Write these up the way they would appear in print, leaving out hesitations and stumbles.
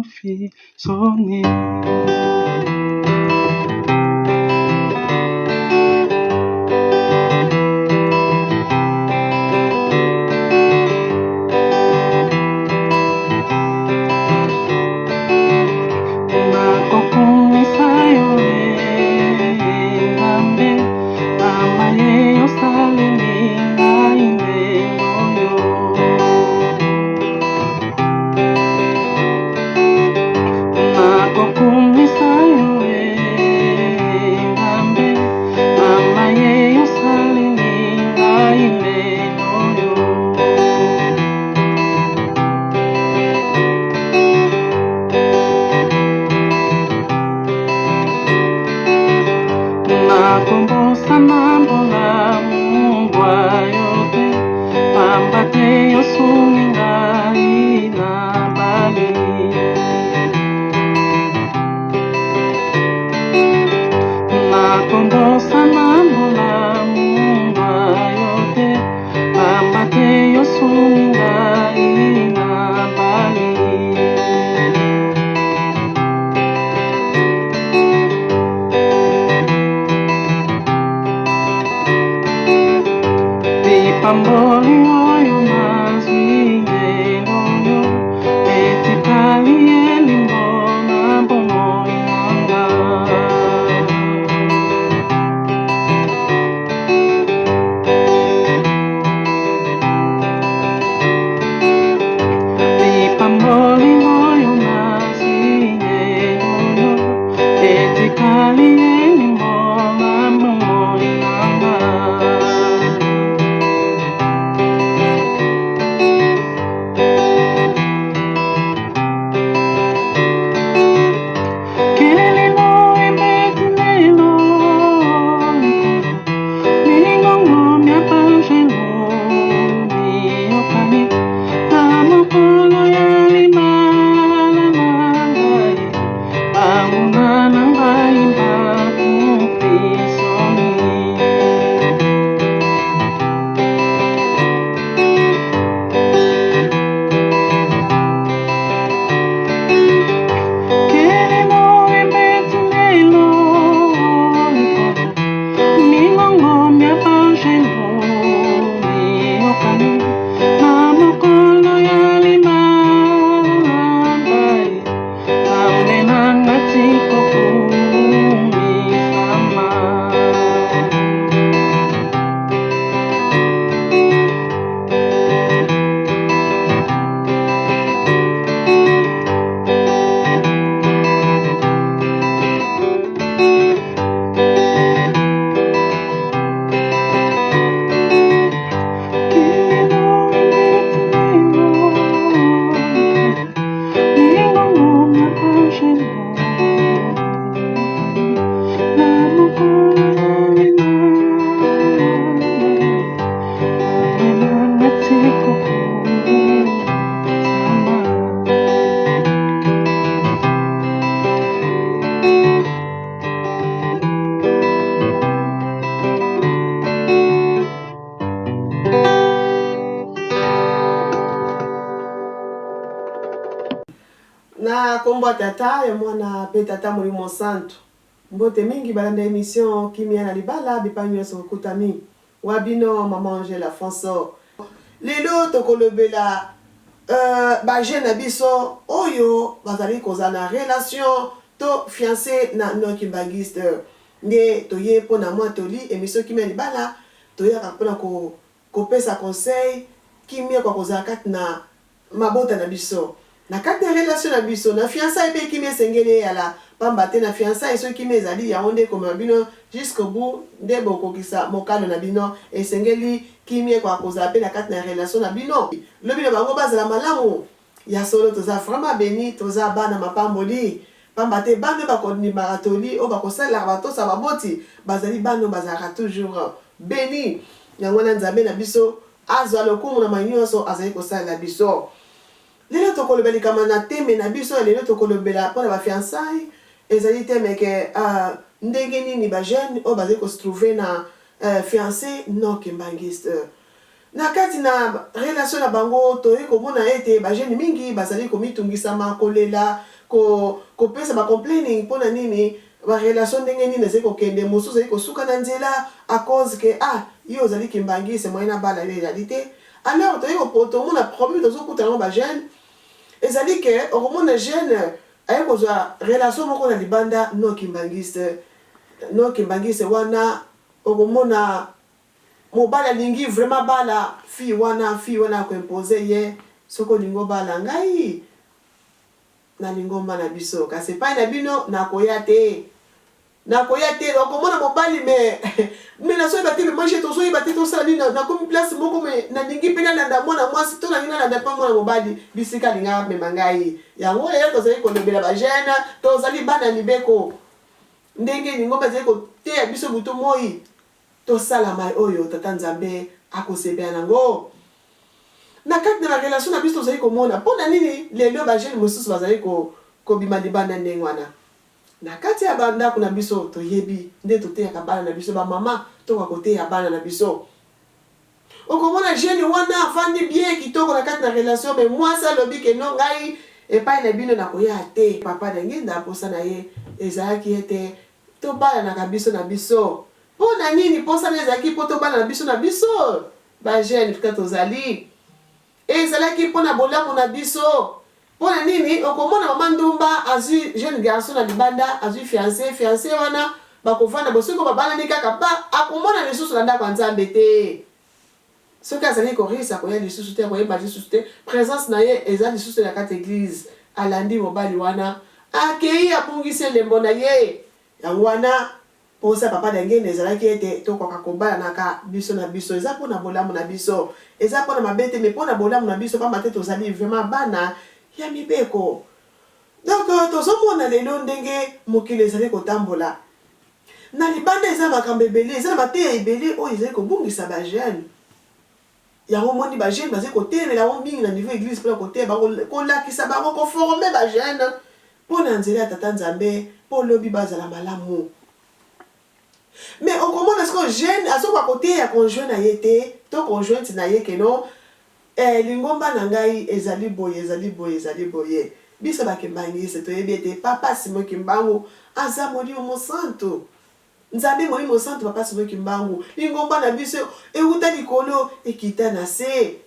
Nakufi soni. Nakokumisa yo e Nzambe, na maye osaleli ngai lelo oyo. Nakokumisa yo e Nzambe, na maye osaleli ngai lelo oyo. Nakobosana bolamu bwa yo te, pamba te osungi ngai na bali. Nakobosana bolamu bwa yo te, pamba te osungi ngai na bali. Lipamboli oyo nazwi lelo oyo etikali elembo na bomoi na nga. Lipamboli oyo nazwi lelo oyo etikali elembo na bomoi na nga. Kelelo ebeti lelo likolo, mingongo mya banjelu miyokani na mokolo ya libala na ngai, banguna na ngai bakufi soni. Kelelo ebeti lelo likolo, mingongo mya banjelu miyokani na mokolo ya libala na ngai, Nzambe na nga tikokumisama. Kelelo ebeti lelo likolo, mingongo mya banjelu miyokani na mokolo ya libala na ngai, Nzambe na nga tikokumisama. Na kombo ya Tata, ya Mwana pe Tata Molimo Santu. Mbote mingi balanda emission Kimia na libala bipai nionso bokutami. Wa bino maman Angèle Afonso. Lelo tokolobela euh ba jeunes na biso oyo bazali kozala na relation to fiance na non kimbanguiste. Nde toye pona mwa toli emission Kimia libala toyaka pona ko kopesa conseil kimia ekoka kozala kati na mabota na biso. Na kati na relation na biso na fiançailles pe kimia esengeli eyala pamba te na fiançailles soki kimia ezali yango nde ekomema bino jusqu'au bout nde bokokisa mokano na bino esengeli kimia ekoka kozala pe na kati na relation na bino lobi na bango bazala malamu ya solo toza vraiment beni toza bana mapamboli pamba te bana oyo bakondimaka toli oyo bakosalelaka batosa baboti bazali bana oyo bazalaka toujours beni yango wana Nzambe na biso Azwa lokumu na mai nionso azali kosalela biso. Lelo tokolobela likambo na teme na biso ya lelo tokolobela pona ba fiançailles ezali teme ke ndenge nini ba jeunes oyo bazali ko se trouver na fiance non kimbanguiste na kati na relation na bango toye komona ete ba jeunes mingi bazali komitungisama kolela. Kopesa ba complaining mpo na nini, ba relation ndenge nini ezali kokende, mosusu ezali kosuka na nzela à cause que ah, yo ozali kimbanguiste, moyen nabala yo ezali te. Alors toyei tomona problème tozokutana yango ba jeune ezali ke okomona jeune aye kozwa relation moko na libanda non kimbanguiste, non kimbanguiste wana. Okomona mobali alingi vraiment abala fille wana, fille wana ako imposer ye, soki olingi obala ngai na lingomba na biso kasi epai na bino nakoya te, nakoya te. Okomona mobali mais mais nazoyeba te, mais moi je tozoyeba te tosala nini, nakomi place moko mais nalingi mpe nalanda mwana mwasi to nalingi nalanda mpe mwana mobali bisika alingi amema ngai. Yango lelo tozali kolobela ba jeune, tozali bana mibeko. Ndenge lingomba ezali koteya biso butu moi, tosala mai oyo Tata Nzambe akosepela nango. Na kati na ba relation na biso tozali komona mpo na nini lelo ba jeunes mosusu bazali ko kobima libanda ndenge wana. Na kati ya ba ndako na biso toyebi nde toteyaka bana na biso, ba mama tokoka koteya bana na biso. Okomona jeune wana afandi bien kitoko na kati na relation mais mwasi alobi que non, ngai epai na bino nakoya te. Papa Diangienda posa na ye ezalaki ete tobalanaka biso na biso. Po na nini posa na ye ezalaki po tobalana biso na biso? Ba jeunes fka tozali. Ezalaki po na bolamu na biso. Po na nini okomona mama ndumba azui jeune garçon na libanda, azui fiance, fiance wana bakovanda bo soki babalani kaka pa akomona lisusu na ndako ya Nzambe te. Soki azali choriste akoya lisusu te, akoyemba lisusu te, presence na ye eza lisusu te na kati ya eglise. Alandi mobali wana, akeyi abungisi elembo na ye. Yango wana Posa papa Diangienda ezalaki ete tokoka kobalanaka biso na biso. Eza pona bolamu na biso. Eza pona mabe te mais pona bolamu na biso pamba te tozali vraiment bana ya mibeko. Donc tozomona lelo ndenge mokili ezali kotambola. Na libanda eza makambo ebele, eza na mateya ebele oyo ezali kobungisa ba jeunes. Yango omoni ba jeunes bazali kotelemela yango mingi na niveau eglise pona koteya bango, kolakisa bango, ko former ba jeunes pona nzela ya Tata Nzambe po lobi bazala malamu. Mais okomona sikoyo jeune azokoka koteya conjoint na ye te to conjointe na ye que non eh lingomba na ngai ezali boye, ezali boye, ezali boye. Biso ba kimbanguiste toyebi ete Papa Simon Kimbangu aza Molimo Mosantu. Nzambe Molimo Santu Papa Simon Kimbangu lingomba na biso ewuta likolo ekita na se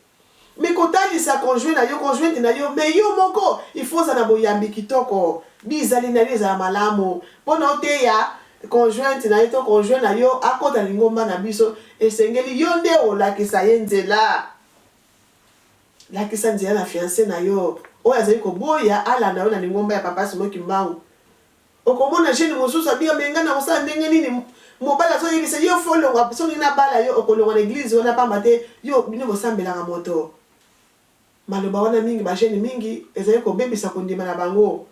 mais kotalisa conjoint na yo conjointe na yo mais yo moko il faut ozala na boyambi kitoko bizali na yo ezala malamu pona oteya conjointe na yo to conjoint na yo akota lingomba na biso esengeli yo nde olakisa ye nzela. Lakisa nzela na fiance na yo oyo azali koboya alanda yo na lingomba ya Papa Simon Kimbangu. Okomona jeune mosusu abika mais nga nakosala ndenge nini mobali azoyebisa yo faut olongwa soki nabala yo okolongwa na eglise wana pamba te yo bino bosambelaka moto. Maloba wana mingi ba jeune mingi ezali kobebisa kondima na bango.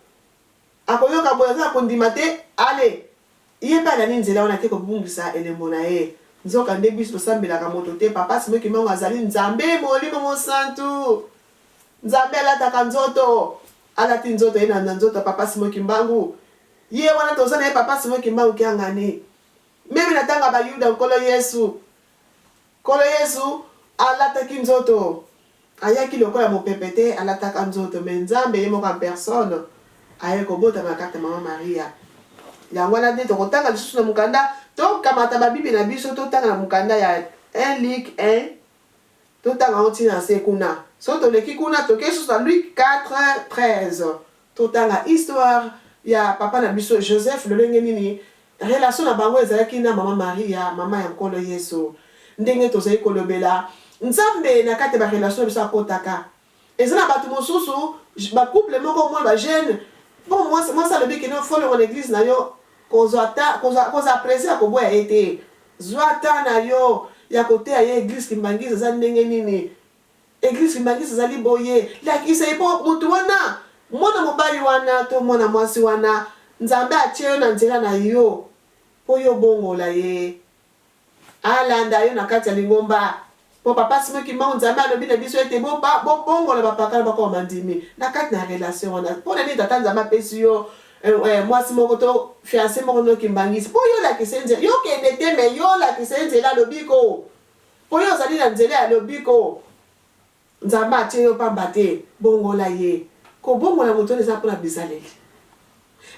Akoyoka boye aza na kondima te allez ye pe alandi nzela wana ake kobungisa elembo na ye. Nzoka nde biso tosambelaka moto te papa Simon Kimbangu azali Nzambe molimo mosantu. Nzambe alataka nzoto. Alati nzoto ye na nzoto ya papa Simon Kimbangu. Ye wana toza na ye papa Simon Kimbangu Kiangani. Meme na tanga ba Yuda Nkolo Yesu. Nkolo Yesu alataki nzoto. Ayaki lokola mopepe te, alataka nzoto mais Nzambe ye moko en personne aye kobotama na kati ya mama Maria. Yango wana nde tokotanga lisusu na mokanda, tokamata ba Bible na biso totanga na mokanda ya 1 Luc 1. Totanga yango ti na se kuna. Soki toleki kuna, toke lisusu na Luc 4:13. Totanga histoire ya papa na biso Joseph, lolenge nini relation na bango ezalaki na mama Maria, mama ya Nkolo Yesu. Ndenge tozali kolobela, Nzambe na kati ya ba relation na biso akotaka. Eza na batu mosusu, ba couple moko omona ba jeune, bon mwasi, mwasi alobi que non, faut olongwa na eglise na yo, kozwa ta, kozwa, kozala presse ya koboya ye te. Zwa temps na yo ya koteya ye eglise kimbanguiste eza ndenge nini, eglise kimbanguiste ezali boye, lakisa ye po mutu wana, mwana mobali wana to mwana mwasi wana, Nzambe atie yo na nzela na yo po yo obongola ye. Alanda yo na kati ya lingomba. Po papa Simon Kimbangu Nzambe alobi na biso ete bo bongola ba pakano bakoma bandimi na kati na relation wana. Pona nini tata Nzambe apesi yo mwasi moko to fiance moko no kimbangiste po yo olakisa ye nzela? Yo okende te mais yo olakisa ye nzela ya lobiko. Po yo ozali na nzela ya lobiko. Nzambe atie yo pamba te. Bongola ye. Kobongola moto wana eza pona bizaleli.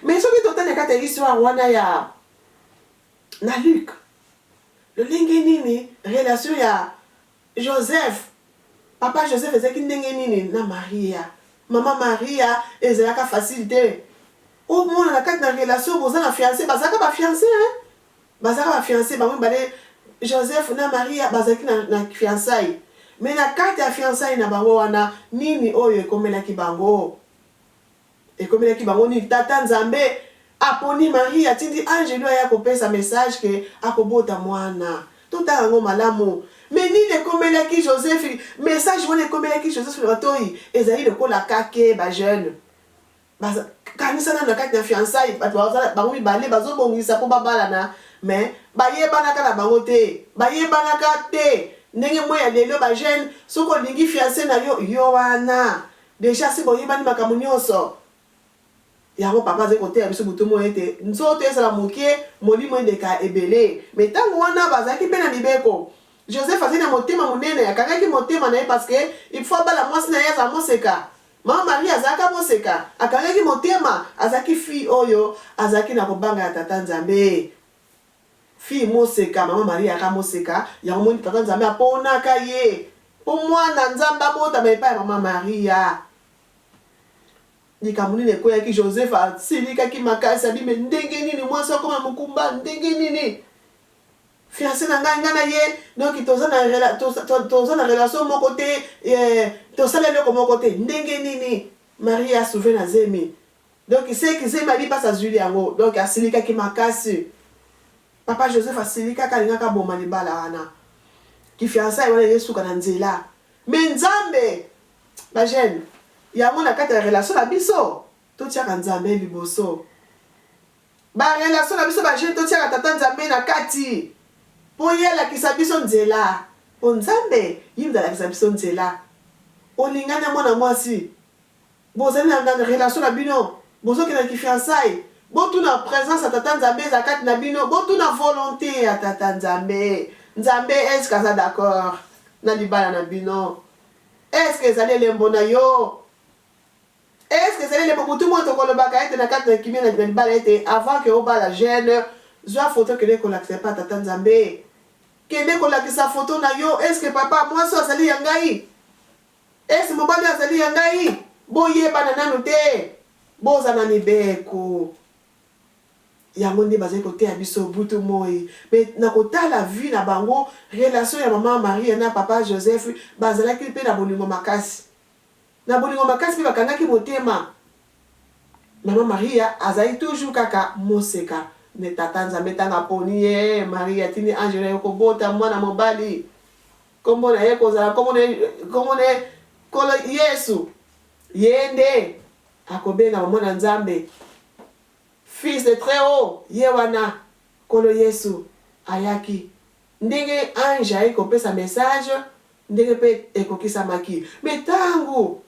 Mais soki totali na kati ya histoire wana ya na Luc, lolenge nini relation ya Joseph, papa Joseph ezalaki ndenge nini na Maria, mama Maria ezalaka facile te. Omona na kati na relation boza na fiance, bazalaka ba fiance hein, bazalaka ba fiance bango mibale Joseph na Maria bazalaki na fiançailles. Mais na kati ya fiançailles na bango wana nini oyo ekomelaki bango? Ekomelaki bango nini? Tata Nzambe aponi Maria, atindi angelu aya kopesa message ke akobota mwana. Totanga yango malamu. Mais nini ekomelaki Joseph? Message wana ekomelaki Joseph na matoyi ezali lokola kake ba jeunes. Baza kanisa nanu na kati na fiançailles batu bazala bango mibale bazobongisa po babalana mais bayebanaka na bango te. Bayebanaka te. Ndenge moi ya lelo ba jeunes soki olingi fiance na yo, yo wana Dejà si boyebani makambo nionso. Yango papa azali koteya biso butu moyi ete nzoto ezala moke, molimo eleka ebele. Mais tango wana bazalaki pe na mibeko. Joseph azali na motema monene, akangaki motema na ye parce que il faut abala mwasi na ye azala moseka. Mama Marie azalaka moseka, akangaki motema, azalaki fille oyo azalaki na kobanga ya Tata Nzambe. Fille moseka, mama Marie ayaka moseka, yango omoni Tata Nzambe aponaka ye po mwana Nzambe abotama epai ya mama Maria. Likambo nini ekweyaki Joseph asilikaki makasi abi mais ndenge nini mwasi akoma mokumba ndenge nini fiancé na ngai ngai na ye donc toza na toza na relation moko te eh, tosala eloko moko te ndenge nini Maria asouve na zemi. Donc seki zemi abi pasi azuili yango donc asilikaki makasi papa Joseph asilikaka alingaka aboma libala wana ki fiançailles wana eye suka na nzela mais nzambe ba jeune yango na kati ya relation na biso totiaka nzambe liboso ba relation na biso ba jeune totiaka tata nzambe na kati po ye alakisa biso nzela po nzambe ye mutu alakisa biso nzela olingani na mwana mwasi Bozali na relation na bino, bozokende na ki fiançailles, botuna presence ya tata Nzambe ezala kati na bino, botuna volonte ya tata Nzambe. Nzambe est ce que aza d'accord na libala na bino? Est ce que ezali elembo na yo? Est ce que ezali elembo? Butu moyi tokolobaka ete na kati na kimia na libala ete avant que obala jeune, zwa photo kende kolakisa epa tata Nzambe. Kende kolakisa photo na yo, est ce que papa mwasi oyo azali ya ngai? Est mobali oyo azali ya ngai? Boyebana nanu te, bozala na mibeko. Yango nde bazali koteya biso butu moyi. Mais na kotala vie na bango, relation ya maman Maria na papa Joseph, bazalaki pe na bolingo makasi. Na bolingo makasi pe bakangaki motema. Maman Maria azali toujours kaka moseka. Mais tata Nzambe tango aponi ye, Maria atindi angelu aye kobota mwana mobali. Kombo na ye ekozala kombo na ye, kombo na ye Nkolo Yesu. Ye nde akobengama Mwana Nzambe, Fils de Très Haut. Ye wana Nkolo Yesu ayaki. Ndenge ange ayaki kopesa message, ndenge pe ekokisamaki. Mais tango,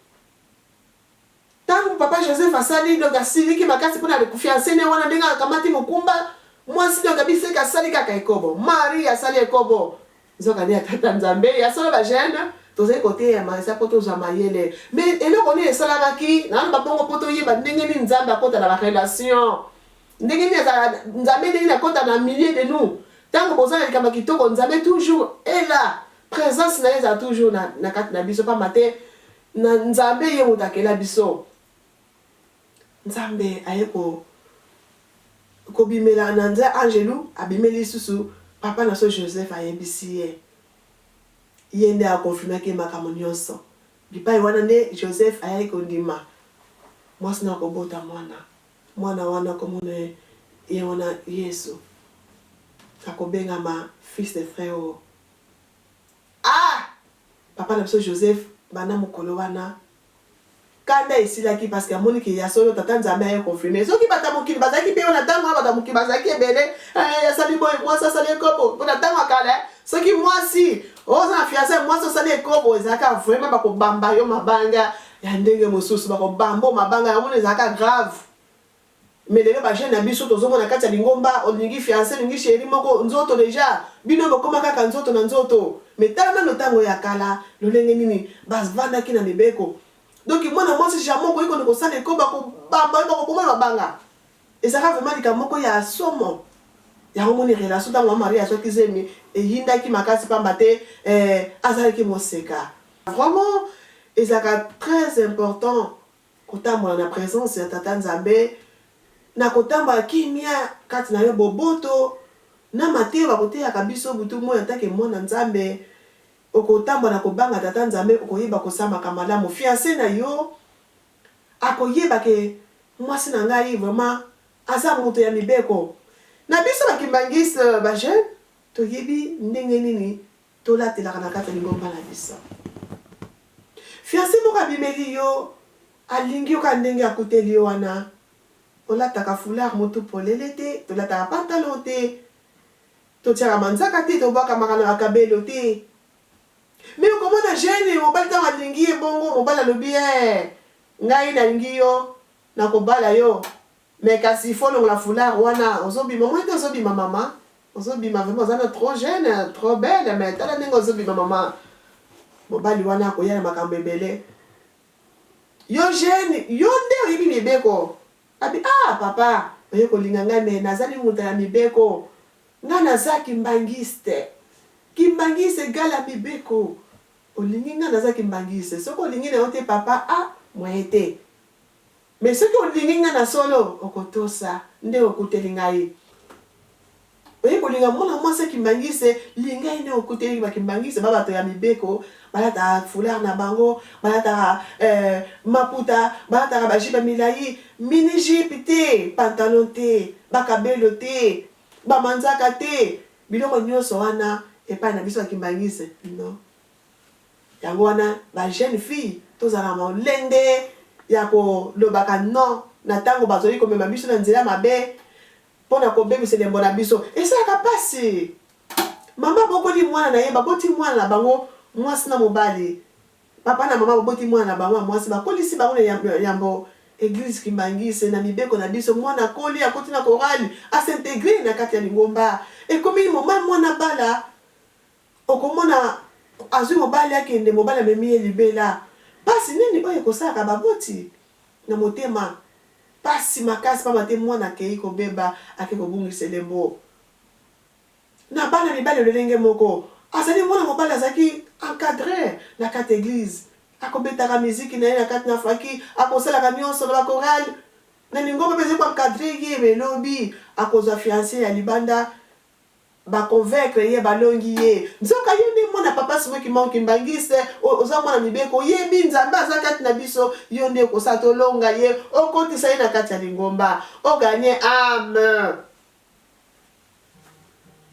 Tangu papa Joseph asali donc asiliki makasi pona fiance ne wana ndenge akamati mokumba mwasi donc abi seke asali kaka ekobo Marie asali ekobo nzoka nde ya tata nzambe ya solo ba jeune tozali koteyama eza po tozwa mayele mais eloko nini esalamaki naloba bongo po toyeba ndenge nini nzambe akota na ba relation ndenge nini azala nzambe ndenge nini akota na milieu de nous tango boza na likambo ya kitoko nzambe toujours est là presence na ye ezala toujours na kati na biso pamba te Na Nzambe ye moto akela biso. Nzambe aye ko kobimela na nza angelu abimeli lisusu papa na so Joseph ayebisi ye. Ye nde a confirmaki ye makambo nionso. Bipayi wana nde Joseph ayaki kondima mwasi na akobota mwana. Mwana wana kombo na ye ye wana Yesu. Akobengama fils de très haut. Ah! Papa na biso Joseph banda mokolo wana kanda esilaki parce que amoni ke ya solo tata Nzambe aye confirmer. Soki bato ya mokili bazalaki pe wana tango wana bato ya mokili bazalaki ebele eh, asali boye mwasi asali ekobo po na tango ya kala eh, soki mwasi oza na fiance mwasi osali ekobo ezalaka vraiment bakobamba yo mabanga ya ndenge mosusu, bakobamba yo mabanga yango mona ezalaka grave. Mais lelo ba jeune na biso tozo mona kati ya lingomba olingi fiance olingi cheri moko nzoto dejà bino bokoma kaka nzoto na nzoto mais tala nanu tango ya kala lolenge nini ba vandaki na mibeko donc mwana mwasi jamais okoki kende kosala ekobo bako bamba yo bako boma yo mabanga. Ezalaka vraiment likambo moko ya somo. Yango omoni relation tango mama Marie azwaki zemi eyindaki makasi pamba te eh, azalaki moseka. Vraiment ezalaka très important kotambola na presence ya Tata Nzambe, na kotambola kimia kati na yo, boboto na mateyo bakoteyaka biso butu moyi en tant que mwana Nzambe, okotambola na kobanga Tata Nzambe, okoyeba kosala makambo malamu. Fiance na yo akoyeba ke mwasi na ngai vraiment aza moto ya mibeko. Na biso ba kimbanguiste ba jeune toyebi ndenge nini tolatelaka na kati ya lingomba na biso. Fiance moko abimeli yo alingi yo kaka ndenge akuteli yo wana, olataka foulard mutu polele te, tolataka pantalon te, totiaka manzaka te, tobwakamaka na ba kabelo te. Mais okomona jeune mobali tango alingi ye bongo mobali alobi eh ngai nalingi yo nakobala yo mais kasi il faut olongola foulard wana ozobima omoni te ozobima mama ozobima vraiment oza na trop jeune trop belle mais tala ndenge ozobima mama mobali wana akoya na makambo ebele yo jeune yo nde oyebi mibeko abi ah papa oye kolinga ngai mais nazali moto ya mibeko Nga naza kimbanguiste kimbanguiste egal a mibeko olingi nga naza kimbanguiste soki olingi nayo te papa ah moyen te mais soki olingi nga na solo okotosa nde okuteli ngai oye kolinga mwana mwasi ya kimbanguiste linga ye nde okuteli ba kimbanguiste ba bato ya mibeko balataka foulard na bango balataka eh, maputa balataka ba jupe ya milayi mini jupe te pantalon te bakabelo te Ba manzaka te biloko nioso wana epai na biso ya kimbanguiste non yango wana ba jeune fille tozala na molende ya kolobaka non na tango bazali komema biso na nzela mabe pona kobebisa elembo na biso esalaka pasi mama abokoli mwana na ye baboti mwana na bango mwasi na mobali Papa na mama baboti mwana na bango ya mwasi bakolisi bango na yambo eglise kimbanguiste na mibeko na biso mwana akoli akoti na chorale a s'integrer na kati ya lingomba ekomi moment mwana abala okomona azwi mobali akende mobali amemi ye libela pasi nini oyo ekosalaka baboti na motema pasi makasi pamba te mwana akeyi kobeba ake kobungisa elembo Na bana mibali lolenge moko. Azali mwana mobali azalaki encadre na kati ya eglise. Akobetaka miziki na ye na kati na faki, akosalaka nionso na ba chorale. Na lingomba pe ezali ko encadre ye mais lobi akozwa fiance ya libanda ba convaincre ye balongi ye. Nzoka yo nde mwana papa Simon Kimbangu Kimbanguiste, oza mwana mibeko, oyebi Nzambe aza kati na biso, yo nde okosala tolonga ye, okotisa ye na kati ya lingomba, o gagner ame.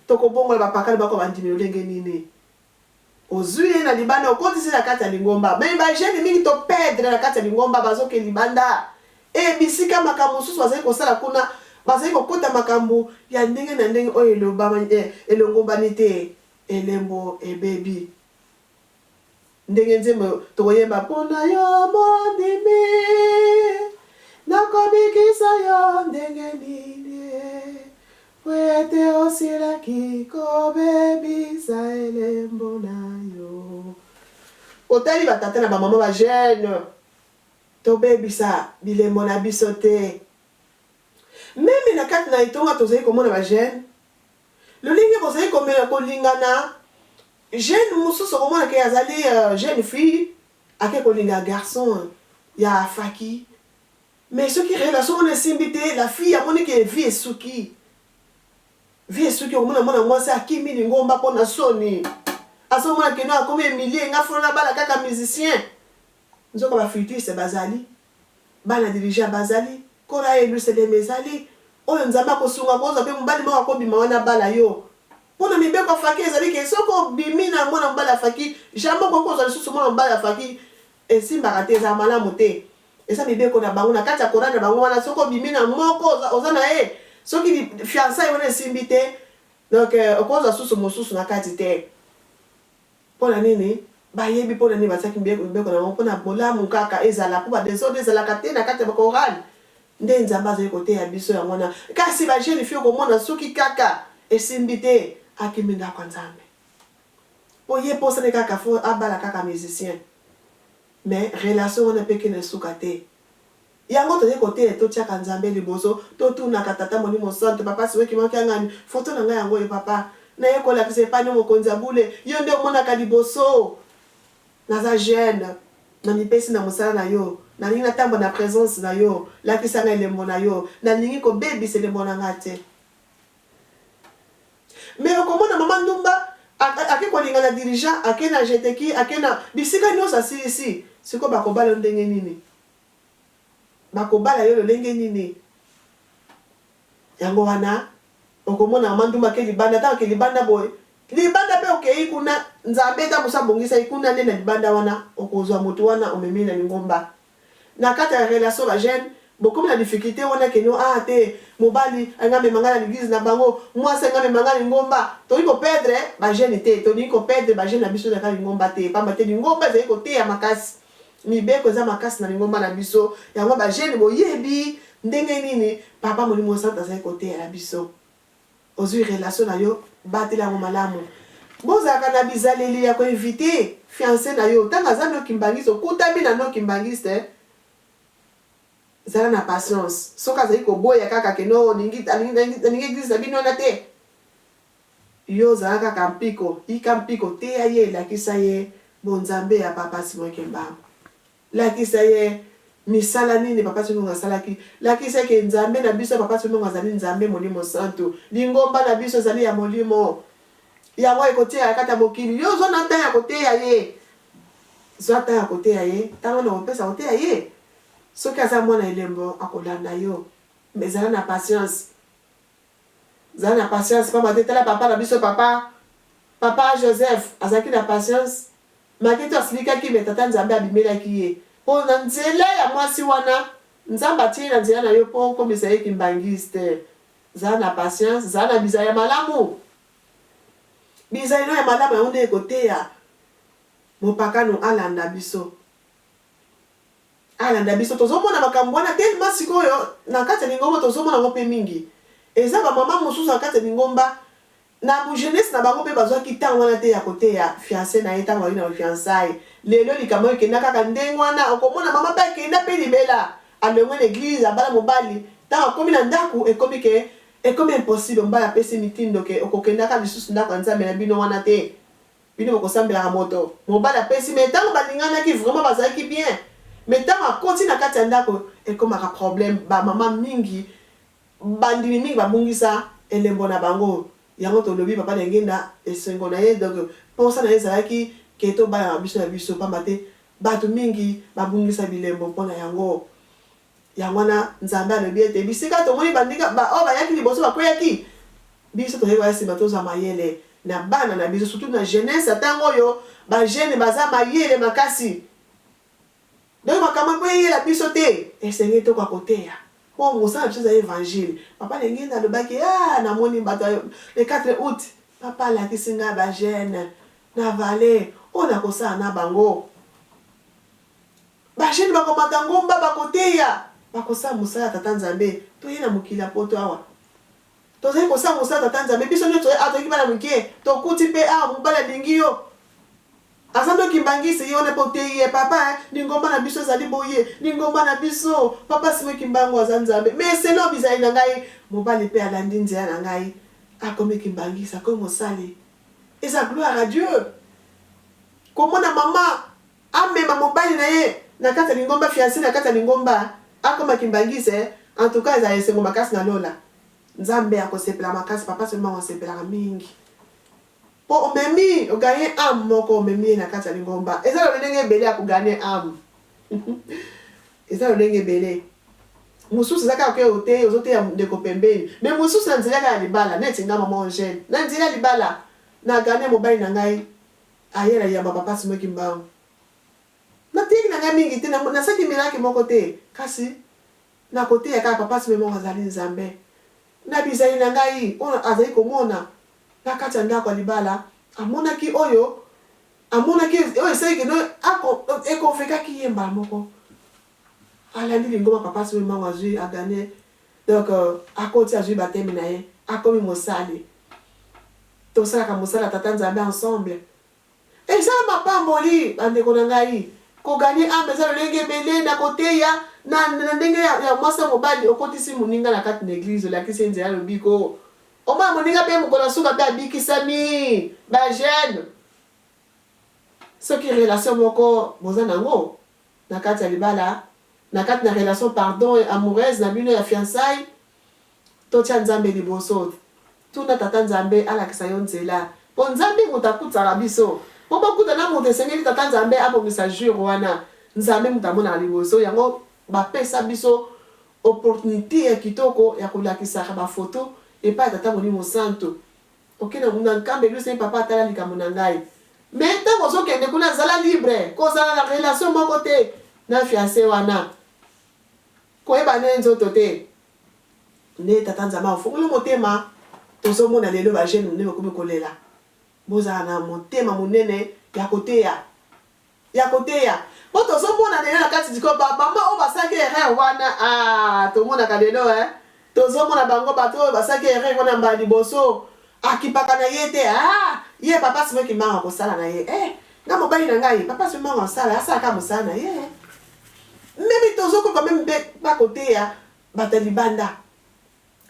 Tokobongola bapakano bakoma bandimi lolenge nini? Ozui ye na libanda okotisi ye na kati ya lingomba mais ba jeune mingi to perdre na kati ya lingomba bazoke libanda et bisika makambo mosusu bazali kosala kuna bazali kokota makambo ya ndenge na ndenge oyo elobama elongombani te elembo ebebi Ndenge nzembo tokoyemba mpo na yo mondimi Nakobikisa yo ndenge nini e Mpo ete osilaki kobebisa elembo na yo Otali ba tata na ba mama ba jeune Tobebisa bilembo na biso te Meme na kati na etonga tozali komona ba jeune Lolenge bozali komela kolingana Jeune mususu okomona ke azali jeune fille ake kolinga garçon ya faki mais soki relation wana esimbi te la fille amoni ke vie esuki vie esuki okomona mwana mwasi akimi lingomba pona soni azomona ke no akomi humilie nga faut nabala kaka musicien nzoka ba flutiste bazali Bana dirigeant bazali, Kora Yeluseleme ezali, oyo Nzambe akosunga kozwa pe mobali moko akobima wana abala yo. Pona mibeko ya faki ezali ke soki obimi na mwana mobali ya faki jamais okoki kozwa lisusu mwana mobali ya faki esimbaka te ezala malamu te. Eza mibeko na bango na kati ya Coran na bango wana soki obimi na moko oza na ye soki fiançailles wana esimbi te donc okozwa susu mosusu na kati te. Pona nini? Bayebi pona nini batiaki mibeko na bango pona bolamu kaka ezala po ba desordre ezalaka te na kati ya ba chorale nde Nzambe azali koteya biso yango wana kasi ba jeune fille okomona soki kaka esimbi te akimi ndako ya Nzambe po ye posa ne kaka faut abala kaka musicien mais relation wana pe ekende suka te. Yango tozali koteya totiaka Nzambe liboso, totunaka Tata Molimo Santu, Papa Siweki Makiangani, photo na ngai yango oyo papa, naye kolakisa epai no mokonzi ya bule, yo nde omonaka liboso. Naza jeune, namipesi na mosala na yo, nalingi natambola na presence na yo, lakisa ngai elembo na yo, nalingi kobebisa elembo na ngai te. Mais okomona mama ndumba ake kolinga na dirigeant, ake na jeteki, ake na bisika nionso asilisi, sikoyo bakobala yo ndenge nini? Bakobala yo lolenge nini? Yango wana okomona mama ndumba ake libanda, tango ake libanda boye, libanda pe okeyi kuna, Nzambe tango mosusu abongisaki kuna nde na libanda wana okozua mutu wana omemi ye na lingomba. Na kati ya relation ba jeune bokomi na difficulte wana que no ah te mobali alingi amema ngai na l'eglise na bango, muasi alingi amema ngai lingomba, tolingi ko perdre ba jeune te, tolingi ko perdre ba jeune na biso na kati ya lingomba te, pamba te lingomba ezali koteya makasi. Mibeko eza makasi na lingomba na biso, yango ba jeunes boyebi ndenge nini papa molimo santu azali koteyela biso. Ozui relation na yo, batela yango malamu. Bozalaka na bizaleli ya ko inviter fiance na yo tango aza no kimbanguiste, okutami na no kimbanguiste, zala na patience. Soki azali koboya kaka ke no olingi nalingi eglise na bino wana te, Yo zala kaka mpiko, yika mpiko, teya ye, lakisa ye bonzambe ya Papa Simon Kimbangu. Lakisa ye misala nini Papa Simon Kimbangu asalaki. Lakisa ye ke Nzambe na biso ya Papa Simon Kimbangu azali Nzambe Molimo Santu. Lingomba na biso ezali ya Molimo. Yango ekotikala kati ya mokili. Yo zwa na temps ya koteya ye. Zwa temps ya koteya ye. Tango wana okopesa koteya ye. Soki aza mwana elembo, akolanda yo. Mais zala na patience. Zala na patience pamba te tala papa na biso papa papa Joseph azalaki na patience malgre tout asilikaki mais tata nzambe abimelaki ye po na nzela ya mwasi wana nzambe atie ye na nzela na yo po okomisa ye kimbanguiste zala na patience zala na bizali ya malamu bizali no ya malamu yango nde ekoteya mopakano alanda biso. Alanda biso tozo mona makambu wana tellement sikoyo na kati ya lingomba tozo mona ngo pe mingi eza ba maman mususu na kati ya lingomba na bu jeunesse na bango pe bazuaki temps wana te ya koteya fiance na ye tango bazalaki na ba fiançailles lelo likambo yango ekenda kaka ndenge wana okomona maman pe akenda pe libela alongwe na eglise abala mobali tango akomi na ndaku ekomi ke ekomi impossible mobali apesi mitindo ke okokendaka lisusu ndaku ya nzambe na bino wana te Bino bokosambelaka moto mobali apesi mais tango balinganaki vraiment bazalaki bien mais tango akoti na kati ya ndako ekomaka problème ba maman mingi bandimi mingi babungisa elembo na bango yango tolobi papa Diangienda esengo na ye donc posa na ye ezalaki ke tobalana biso na biso pamba te batu mingi babungisa bilembo pona yango yango wana Nzambe alobi ete bisika tomoni bandika ba oyo bayaki liboso bakweyaki Biso tozali koya sima tozwa mayele na bana na biso surtout na jeunesse ya tango oyo ba jeunes baza mayele makasi donc makambo mpo eyela biso te esengeli tokoka koteya mpo mosala na biso ezali evangile. Papa Lengenda alobaki ah namoni bato le 4 aout papa alakisi ngai ba jeunes na vallee oyo nakosala na bango. Ba jeunes bakomata ngomba bakoteya bakosala mosala ya tata Nzambe toye na mokili ya poto awa Tozali kosala mosala tata nzambe biso nionso awa tozalaki bana mike tokuti pe awa mobali alingi yo aza nde kimbanguiste ye wana pe oteyi ye papa hein lingomba na biso ezali boye lingomba na biso papa simon kimbangu aza nzambe mais selon bizaleli na ngai mobali pe alandi nzela na ngai akomi kimbanguiste akomi mosali eza gloire à Dieu komona maman amema mobali na ye na kati ya lingomba fiance na kati ya lingomba akoma kimbanguiste en tout cas ezala esengo makasi na lola Nzambe akosepela makasi papa soki osepelaka mingi po omemi o gagne ame moko omemi ye na kati ya lingomba eza lolenge ebele ya ko gagne ame eza lolenge ebele mosusu eza kaka ke oteyi ozoteya ndeko pembeni mais mosusu na nzela kaka ya libala neti nga mama Angèle na nzela ya libala na gagne mobali na ngai aye na yamba papa Simon Kimbangu nateyaki na ngai mingi te nasalaki miracle moko te kasi Nakoteya kaka papa Simon moko azali Nzambe na bizaleli na ngai oyo azali komona na kati ya ndako ya libala amonaki oyo amonaki oyo esalaki kino e convaincaki ye mbala moko alandi lingomba papa Simon mbangu azui a gagne donc akoti azui bapteme na ye akomi mosali tosalaka mosala ya tata Nzambe ensemble Eza mapamboli ba ndeko na ngai. Ko gagner ame eza lolenge ebele na koteya, Na, na ndenge ya, ya mwasi na mobali, okotisi moninga na kati na eglise, olakisi ye nzela ya lobiko. Omona moninga mpe mokolo ya suka mpe abikisami. Ba jeunes, soki relation moko boza nango na kati ya libala, na kati na relation pardon amoureuse na bino ya fiançailles, totia Nzambe liboso. Tuna Tata Nzambe alakisa yo nzela. Po Nzambe moto akutisaka biso. Po bokuta na moto esengeli Tata Nzambe abongisa jour wana. Nzambe moto amonaka liboso. Yango bapesa biso opportunite ya kitoko ya kolakisaka ba photo epai ya Tata Molimo Santu. Oke na na nkamba eglise naye papa tala likambo na ngai. Mais tango ozo kende kuna zala libre. Kozala na relation moko te na fiance wana. Koyeba naye nzoto te. Nde tata Nzambe afongoli motema tozo mona lelo ba jeune nde bakomi kolela bozala na motema monene ya koteya ya koteya po tozo mona lelo na kati diko ba mama oyo basalaki erreur wana ah tomonaka lelo eh tozo mona bango bato oyo basalaki erreur wana mbala liboso akipaka na ye te ah ye papa Simon Kimbangu akosala na ye eh nga mobali na ngai papa Simon Kimbangu asala asala kaka mosala na ye meme tozokoka meme mpe bakoteya Bato ya libanda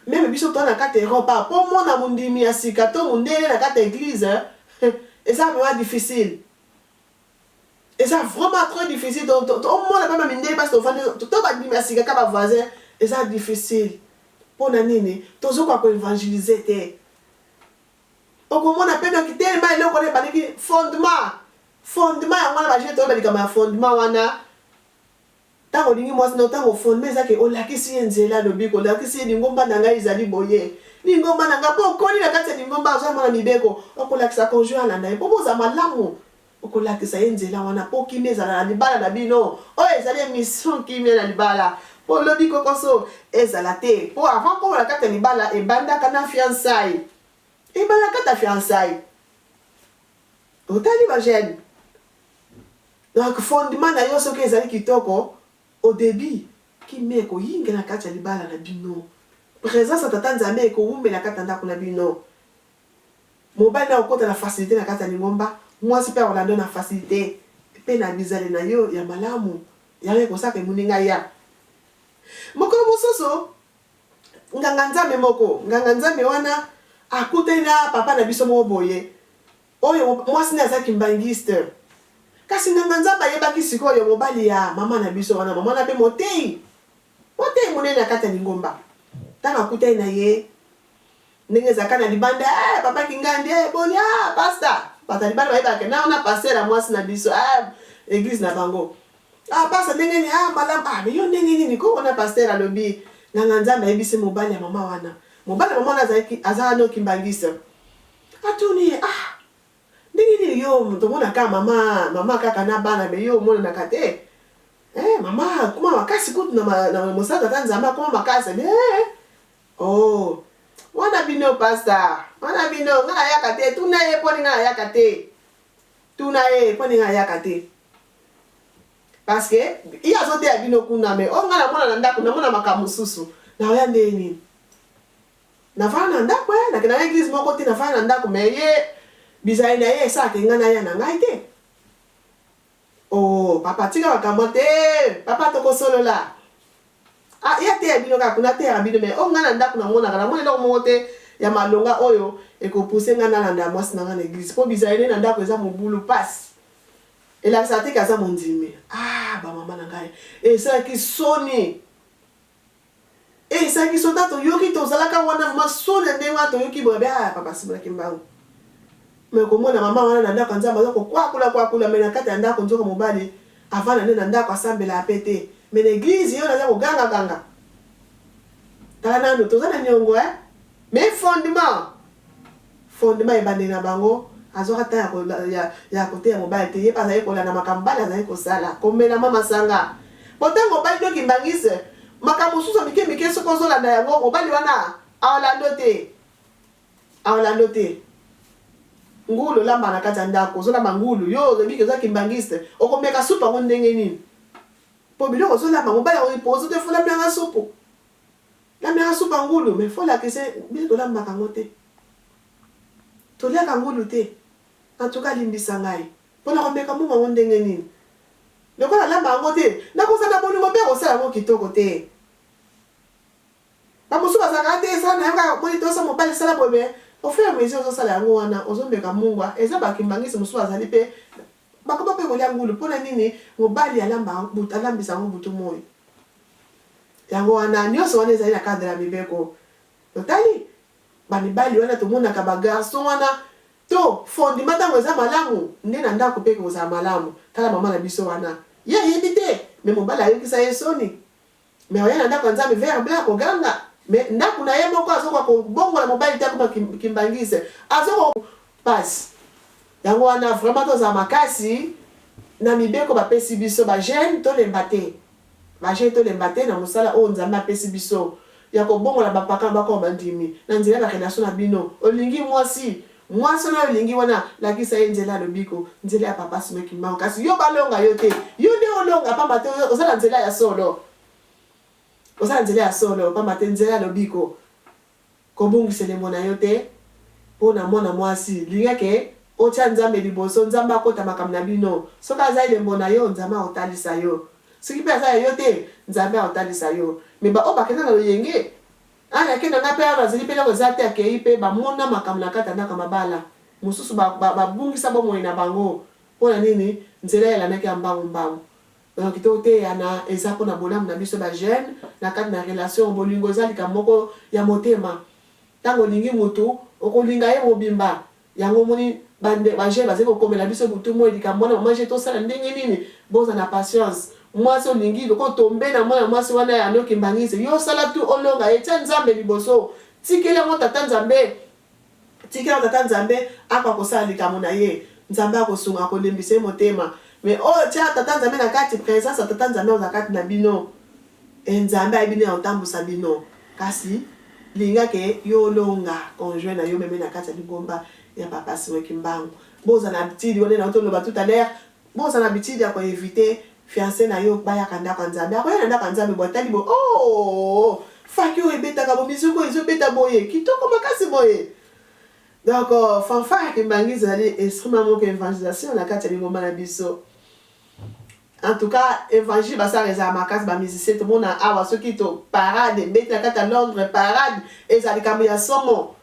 meme biso toza na kati ya Europe awa po omona mondimi ya sika to mundele na kati ya eglise eza vraiment difficile eza vraiment trop difficile omona pe ba mindele basi tovandi to bandimi ya sika ka ba voisin eza difficile pona nini tozokoka ko evangeliser te okomona pe donc telema eloko wana ebandaki fondement fondement yango wana ba jeune toyeba likambo ya fondement wana. Tango olingi mwasi nayo tango fondement eza ke olakisi ye nzela lobiko olakisi ye lingomba na ngai ezali boye lingomba na ngai po okoli na kati ya lingomba oza mwana mibeko okolakisa conjoint alanda ye po bozala malamu okolakisa ye nzela wana po kimia ezala na libala na bino oyo ezali emission kimia na libala po lobi kokoso ezala te po avant okoma na kati ya libala ebandaka na fiançailles ebanda na kati ya fiançailles otali ba jeune Donc fondement na yo soki ezali kitoko au debut, kimia ekoyingela na kati ya libala na bino. Presence ya Tata Nzambe ekowumela kati na ndako na bino. Mobali nayo akokota na facilite na kati ya lingomba, mwasi pe akolanda yo na facilite pe na bizaleli na yo ya malamu, yango ekosala ke moninga aya. Mokolo mosusu, nganga Nzambe moko, nganga Nzambe wana akutani na papa na biso moko boye, Oyo mwasi naye aza kimbanguiste kasi nganga nzambe ayebaki sikoyo mobali ya mama na biso wana mama wana pe moteyi moteyi monene na kati ya lingomba tango akutani na ye ndenge ezalaka na libanda eh papa kingandi eh boni ah pasta bato ya libanda bayebaka ke na wana pasteur ya mwasi na biso ah eglise na bango ah pasta ndenge nini ah malamu ah mais yo ndenge nini ko wana pasteur alobi nganga nzambe ayebisi mobali ya mama wana mobali ya mama wana azalaki azalaki no kimbanguiste. Atuni ye ah ndenge nini yo tomona kaka mama mama kaka na bana mais yo omonanaka te eh mama akoma makasi kutu na, na mosala tata nzambe akoma makasi eh oh wana bino pasta wana bino nga nayaka te tuna ye poni nga nayaka te tuna ye poni nga nayaka te parce que ye azoteya bino kuna mais oyo nga namona na ndako namona makambo mosusu naoya ndenge nini Nafanda na ndaku eh, nakenda na eglise moko te, nafanda na ndaku mais ye bizaleli na ye esalaka nga naya na ngai te. Oh papa tika makambo te, papa tokosolola. Ah ye ateya bino kaka kuna ateyaka bino mais oyo nga na ndaku namonaka namona eloko moko te ya malonga oyo eko pousser nga nalanda mwasi na nga na eglise po bizaleli na ndaku eza mobulu pasi. Elakisaka te ke aza mondimi. Ah ba mama na ngai esalaki soni. Esalaki soni tango toyoki tozalaka wana vraiment soni ya ndenge wana toyoki boye abi ah papa simona kimbangu mais komona mama wana na ndako ya nzambe aza kokwakula kwakula mais na kati ya ndako nzoka mobali avanda nde na ndako asambelaka pe te mais na eglise ye wana aza koganga ganga tala nanu toza na niongo eh mais fondement fondement ebandeli na bango azwaka temps ya koteya mobali te ye pe azali kolanda makambo mobali azali kosala komela mwa masanga po tango obali to kimbanguiste makambo mosusu ya mike mike soki ozolanda yango mobali wana aolanda yo te aolanda yo te ngulu olamba na kati ya ndako ozolamba ngulu yo olobi ke oza kimbanguiste okomeka supu yango ndenge nini po biloko ozolamba mobali akoki te folambelanga supu Lambelaka supu ya ngulu mais faut olakisa ye biso tolambaka yango te toliaka ngulu te en tout cas limbisa ngai pona komeka mungu yango ndenge nini? Lokola alamba yango te, nakozala na bolingo mpe akosala yango kitoko te. Ba mosusu bazalaka te sala nayo kaka omoni tosa mobali sala boye mais au fur et à mesure ozo sala yango wana ozo meka mungwa eza ba kimbanguiste mosusu bazali pe bakoma pe kolia ngulu pona nini mobali alamba alambisa yango butu moyi yango wana nionso wana ezali na cadre ya mibeko totali ba mibali wana tomonaka ba garçon wana to fondement tango eza malamu nde na ndaku pe ekozala malamu tala maman na biso wana ye ayebi te mais mobali ayokisa ye soni Mais oya na ndako ya nzambe vert blanc akoganga mais ndaku na ye moko azokoka kobongola mobali te akoma kimbanguiste azoko pasi yango wana vraiment tozala makasi na mibeko bapesi biso ba jeune tolemba te ba jeune tolemba te na mosala oyo nzambe apesi biso ya kobongola ba pakano bakoma bandimi na nzela ya ba relation na bino olingi mwasi Mwasi wana olingi wana lakisa ye nzela ya lobiko, nzela ya papa Simon Kimbangu kasi yo balonga yo te, yo nde olonga pamba te oza na nzela ya solo, oza na nzela ya solo pamba te nzela ya lobiko kobungisa elembo na yo te po na mwana mwasi linga ke otia Nzambe liboso, Nzambe akota makambo na bino, soki aza elembo na yo Nzambe akotalisa yo, soki pe aza ya yo te Nzambe akotalisa yo mais ba oyo bakenda na loyenge Ah nake na nga pe awa nazali pe eloko eza te akeyi pe ba mona makambo na kati ya ndako ya mabala mosusu ba ba bungisa bomoi na bango pona nini nzela elandaki ya mbangu mbangu donc to teyana eza pona bolamu na biso ba jeune na kati na relation bolingo eza likambo moko ya motema tango olingi mutu okolinga ye mobimba Yango omoni ba nde ba jeunes bazali kokomela biso butu moyi likambo wana maman je tosala ndenge nini boza na patience mwasi olingi lokola otombe na mwana mwasi wana ya no kimbanguiste yo sala tout olonga ye tia nzambe liboso tikela yango tata nzambe tikela yango tata nzambe akoka kosala likambo na ye nzambe akosunga akolembisa ye motema mais oyo tia tata nzambe na kati presence ya tata nzambe akozala kati na bino Et Nzambe ayebi ndenge akotambusa bino. Kasi linga ke yo olonga conjoint na yo meme na kati ya lingomba ya papa Simon Kimbangu. Bozala na habitude wana nauti oloba tout à l'heure, bozala na habitude ya ko inviter fiance na yo bayaka ndako ya Nzambe. Akoya na ndako ya Nzambe boye atali boye ooh faki oyo ebetaka bo musique oyo ezo beta boye kitoko makasi boye. Donc fanfare ya Kimbanguiste ezali instrument moko ya evangelisation na kati ya lingomba na biso. En tout cas evangile basalaka ezala makasi ba musicien tomona awa soki to parade ebeti na kati ya Londres parade ezala likambo ya somo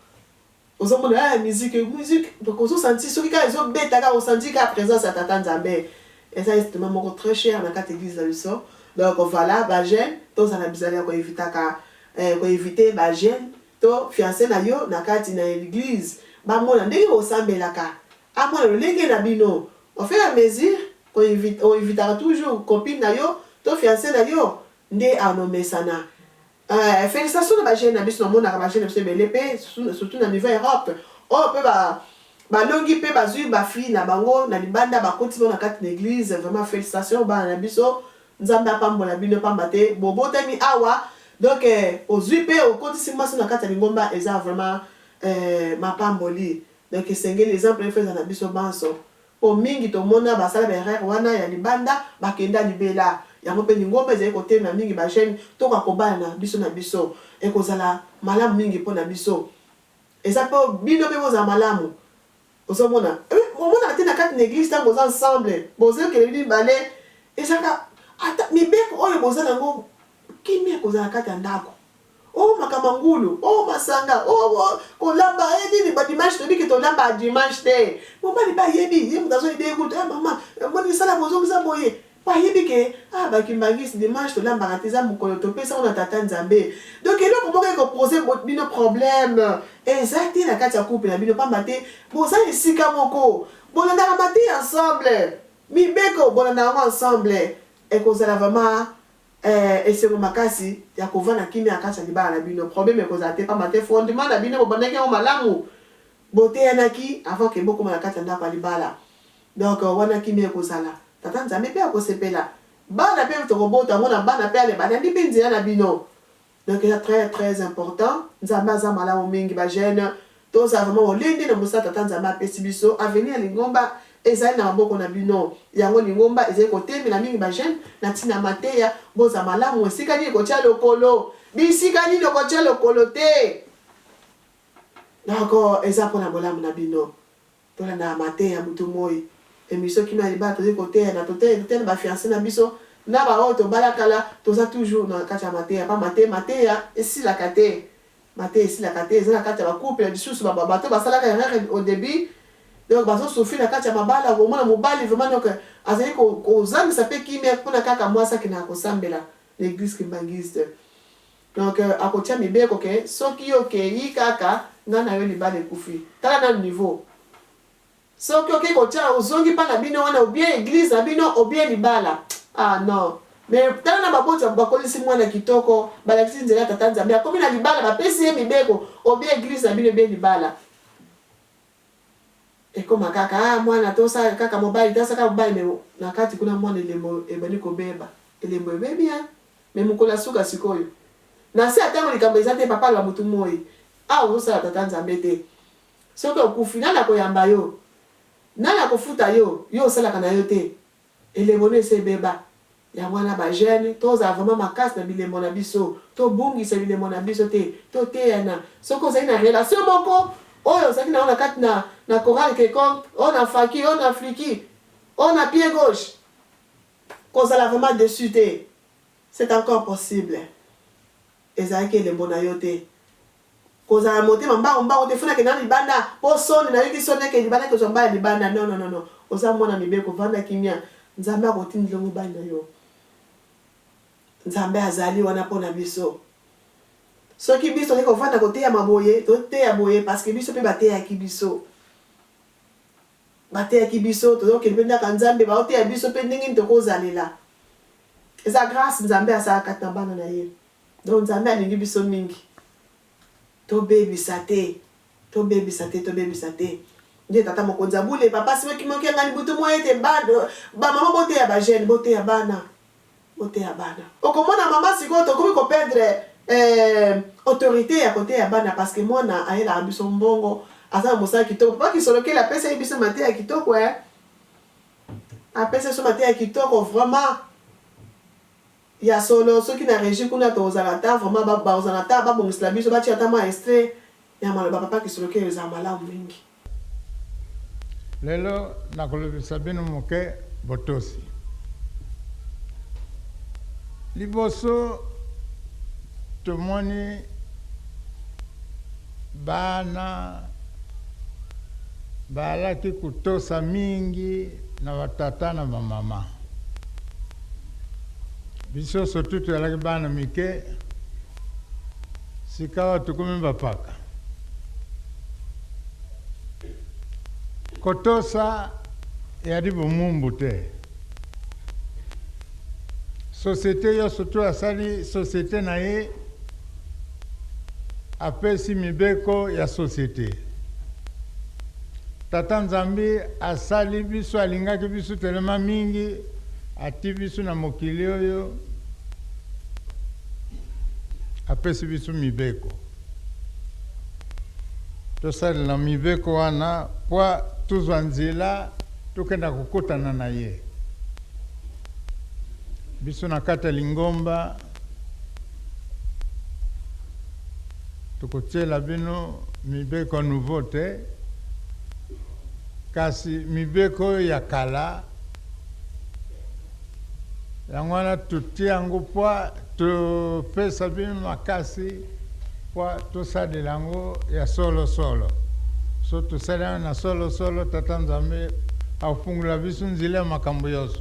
ozomona eh musique musique donc ozo sentir soki kaka ezobeta kaka osentir kaka presence ya tata Nzambe eza instrument moko très cher na kati eglise na biso donc voilà ba jeune tozala bizali ya koevitaka eh, koevite ba jeune to fiance na yo na kati na eglise bamona ndenge bosambelaka amona lolenge na bino au fur et à mesure Ko o evitaka toujours copine na yo to fiance na yo nde anomesana eh felicitations na ba jeune na biso namonaka ba jeune na biso ebele pe surtout na niveau ya Europe oyo pe ba balongi pe bazui ba fille na bango na libanda bakotisi bango na kati na eglise vraiment felicitations bana na biso Nzambe apambola bino pamba te bobotami awa donc ozui pe okotisi mwasi na kati ya lingomba eza vraiment eh mapamboli donc esengeli exemple il faut ezala na biso banso Po mingi tomona basala ba erreur wana ya libanda bakenda libela. Yango pe lingomba ezali kotelema mingi ba jeunes tokoka kobalana biso na biso. Ekozala malamu mingi po na biso. Eza po bino pe bozala malamu. Ozo mona? Omonaka te na kati na eglise tango boza ensemble bozo kende bino mibale ezalaka ata mibeko oyo boza na yango kimia ekozala na kati ya ndako. Oh makambo ya ngulu, oh masanga, oh, oh kolamba eh nini ba dimanche toyebi ke tolamba dimanche te. Mobali pe ayebi, ye moto azo aide ye kutu, eh mama, omoni sala boye ozongisa boye. Po ayebi ke ah ba kimbanguiste dimanche tolambaka te eza mokolo topesa ngo na tata Nzambe. Donc eloko moko eko poser bino problème eza te na kati ya couple na bino pamba te boza esika moko, bolandaka mateya ensemble, mibeko bolandaka yango ensemble, ekozala vraiment Eeh esengo makasi ya kovanda kimia na kati ya libala na bino problème ekozala te pamba te fondement na bino bobandaki yango malamu boteyanaki avant que bokoma na kati ya ndako ya libala donc wana kimia ekozala tata nzambe pe akosepela bana pe tokobota yango na bana pe ale balandi pe nzela na bino donc eza très très important nzambe aza malamu mingi ba jeune Tozala vraiment molende na mosala Tata Nzambe apesi biso. Avenir ya lingomba ezali na maboko na bino. Yango lingomba ezali kotemela mingi ba jeunes na ntina ya mateya. Bozala malamu esika nini kotia lokolo, bisika nini okotia lokolo te. Donc eza mpo na bolamu na bino. Tolandaka mateya butu moyi. Emission Kimia na libala tozali koteya na toteya toteya na ba fiance na biso na ba oyo tobala kala toza toujours na kati ya mateya pamba te mateya esilaka te mateya esilaka te eza na kati ya ba couple lisusu ba bato basalaka erreur au debut donc bazo souffrir na kati ya mabala okomona mobali vraiment donc azali kozangisa pe kimia pona kaka mwasi akendaka kosambela na eglise kimbanguiste donc akotia mibeko ke soki yo okeyi kaka nga na yo libala ekufi tala nanu niveau Soki oke kotia ozongi pa na bino wana ou bien eglise na bino ou bien libala ah non mais tala na baboti bakolisi mwana kitoko balakisi nzela ya tata nzambe akomi na libala bapesi ye mibeko ou bien eglise na bino ou bien libala ekoma kaka ah mwana tosala kaka mobali tosala kaka mobali mais na kati kuna mwana elembo ebandi kobeba elembo ebebi hein mais mokolo ya suka sikoyo na se ya tango likambo eza te papa aloba mutu moyi awa ozosala tata nzambe te Soki okufi, nani akoyamba yo? Nani akofuta yo? Yo osalaka na yo te. Elembo no esi ebeba. Yango wana ba jeunes tozala vraiment makasi na bilembo na biso. Tobungisa bilembo na biso te. Toteyana. Soki ozali na relation moko oyo ozalaki na yango na kati na na chorale quelconque, oyo na faki, oyo na fliki, oyo na pied gauche, kozala vraiment deçu te. C'est encore possible. Ezalaki elembo na yo te. Kozala motema mbangu mbangu te faut nakende nanu libanda po soni nayoki soni nakende libanda kozua mobali ya libanda non non non oza mwana mibeko vanda kimia nzambe akotindela yo mobali na yo nzambe azali wana pona biso soki biso toke kovanda koteyama boye toteya boye parce que biso pe bateyaki biso bateyaki biso tozokende pe ndaka nzambe baoteya biso pe ndenge nini tokozalela eza grace nzambe asala kati na bana na ye Donc Nzambe alingi biso mingi. Tobebisa te. Tobebisa te, tobebisa te. Nde tata mokonzi ya bule papa Simon Kimbangu Kiangani butu moyi ete ba ba mama boteya ba jeune, boteya bana. Boteya bana. Okomona mama sikoyo tokomi ko perdre eh, autorite ya koteya bana parce que mwana ayelaka biso mbongo, aza na mosala kitoko. Papa Kisolokele apesaki biso mateya kitoko eh. Apesa biso mateya kitoko vraiment. Ya solo soki na regie kuna tokozala ata vraiment ba bakozala ata ba bongisela biso batia ata mwa extrait ya maloba papa kisolokele ezala malamu mingi. Lelo nakolobisa bino moke botosi. Liboso tomoni bana baalaki kotosa mingi na ba tata na ba mama. Biso surtout tozalaki bana mike, sikawa tokomi bapaka. Kotosa eyali bomumbu te. Societe yonso to asali societe na ye, apesi mibeko ya societe. Tata Nzambe asali biso, alingaki biso telema mingi, ati biso na mokili oyo, apesi biso mibeko. Tosalela mibeko wana mpo tozwa nzela tokenda kokutana na ye. Biso na kati ya lingomba tokotiela bino mibeko ya nouveau te, kasi mibeko oyo ya kala yango wana totie yango mpo topesa bino makasi mpo tosalela yango ya solo solo. So tosali yango na solo solo, Tata Nzambe akofungola biso nzela ya makambo yonso.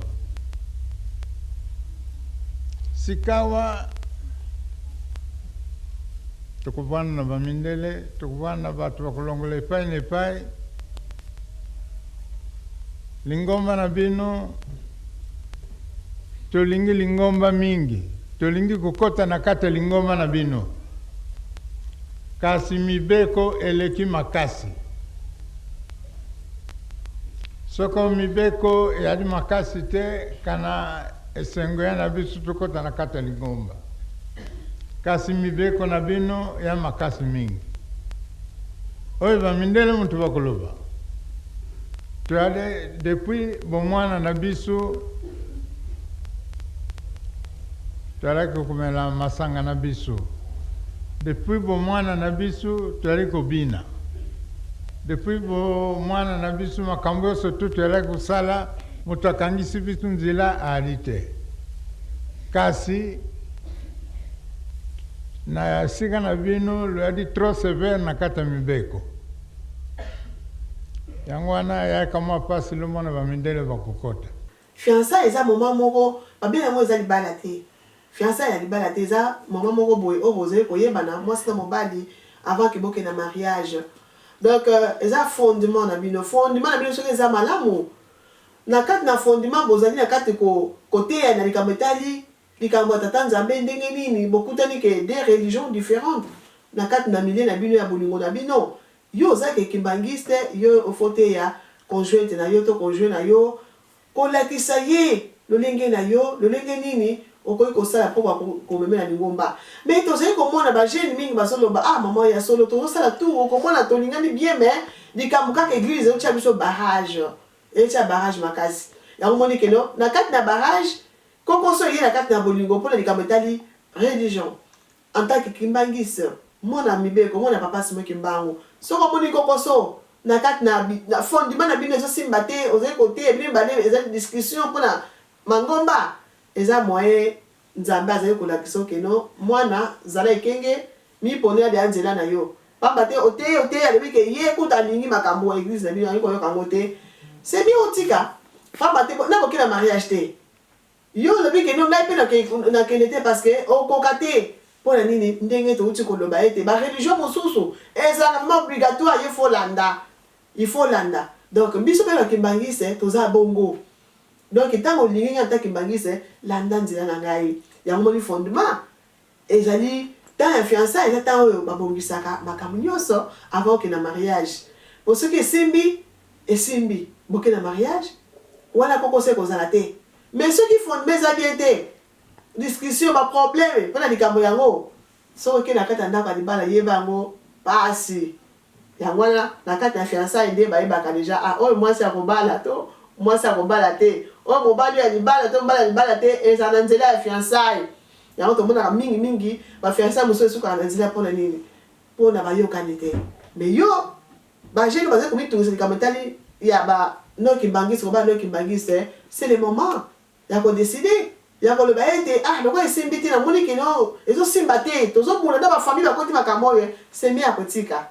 Sikawa tokovanda na bamindele, tokovanda na bato bakolongola epai na epai. Lingomba na bino, tolingi lingomba mingi, tolingi kokota na kati ya lingomba na bino, kasi mibeko eleki makasi. Soko mibeko eyali makasi te, kana esengo ya na biso tokota na kati ya lingomba. Kasi mibeko na bino ya makasi mingi. Oyo ba mindele mutu bakoloba. Toyale depuis bomwana na biso toyalaki komela masanga na biso. Depuis bomwana na biso toyali kobina. Depuis bo mwana na biso makambo yonso tout toyalaki kosala, moto akangisi biso nzela ayali te. Kasi na esika na bino loyali trop severe na kati ya mibeko. Yango wana eyaka mwa pasi lomona ba mindele bakokota. Fiançailles eza moment moko ba benga yango eza libala te fiançailles ya libala te eza moment moko boye oyo bozali koyebana mwasi na mobali avant que bokenda mariage donc eza fondement na bino fondement na bino soki eza malamu na kati na fondement bozali na kati ko koteya na likambo etali likambo ya tata Nzambe ndenge nini bokutani ke deux religions differentes na kati na milieu na bino ya bolingo na bino Yo oza ke kimbanguiste yo faut oteya conjointe na yo to conjoint na yo kolakisa ye lolenge na yo lolenge nini okoki kosala po ko meme na lingomba mais tozali komona ba jeune mingi bazo loba ah maman ya solo tozo sala tout okomona tolingani bien mais likambo kaka eglise ezo tia biso barrage ezo tia barrage makasi yango omoni ke no na kati na barrage kokoso eye na kati na bolingo pona likambo etali religion En tant que kimbanguiste, mwana mibeko, mwana papa Simon kimbangu, soki omoni kokoso na kati na na fondement na bino ezo simba te, ozali koteya bino mibale ezali discussion pona mangomba, eza moyen Nzambe azali kolakisa yo que non mwana zala ekenge, miponela dejà nzela na yo, pamba te oteyi oteyi alobi que ye kutu alingi makambo ya eglise na bino alingi koyoka yango te, c'est bien otika pamba te na boke na mariage te. Yo olobi ke non ngai pe nakende te parce que okoka te pona nini ndenge towuti koloba ete ba religion mosusu ezalaka vraiment obligatoire ye faut olanda il faut olanda donc biso pe ba kimbanguiste toza bongo donc tango olingi ngai ata kimbanguiste landa nzela na ngai yango omoni fondement ezali temps ya fiançailles eza temps oyo babongisaka makambo nionso avant okende na mariage po soki esimbi esimbi boke na mariage wana kokoso ekozala te mais soki fondement eza bien te discussion ba problème pona likambo yango soki oke na kati ya ndako ya libala yeba yango pasi Yango wana na kati ya fiançailles nde bayebaka dejà ah oyo mwasi ya kobala to mwasi ya kobala te, oyo mobali oyo ya libala to mobali ya libala te, ezala na nzela ya fiançailles. Yango tomonaka mingi mingi ba fiançailles mosusu esukaka na nzela pona nini? Pona bayokani te. Mais yo ba jeunes bazali komitungisa likambo etali ya ba non kimbanguiste kobala non kimbanguiste, c'est le moment ya ko decider ya koloba ete ah lokola esimbi te namoni que no ezo simba te tozo bunda na ba famille bakoti makambo oyo c'est mieux ya kotika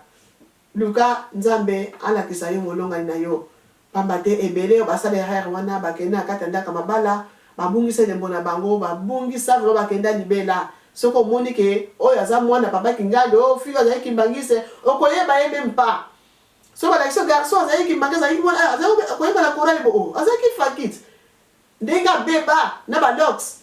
luka nzambe alakisa yo molongani na yo pamba te ebele oyo basala erreur wana bakende na kati ya ndako ya mabala babungisa elembo na bango babungisa vraiment bakenda libela soki omoni ke oyo aza mwana papa kingali oyo fille oyo azali kimbanguiste okoyeba ye meme pas soki balakisi yo garçon azali kimbanguiste azalaki mwana azali koyeba na chorale bo oh azalaki fakit Ndenge abeba na ba locks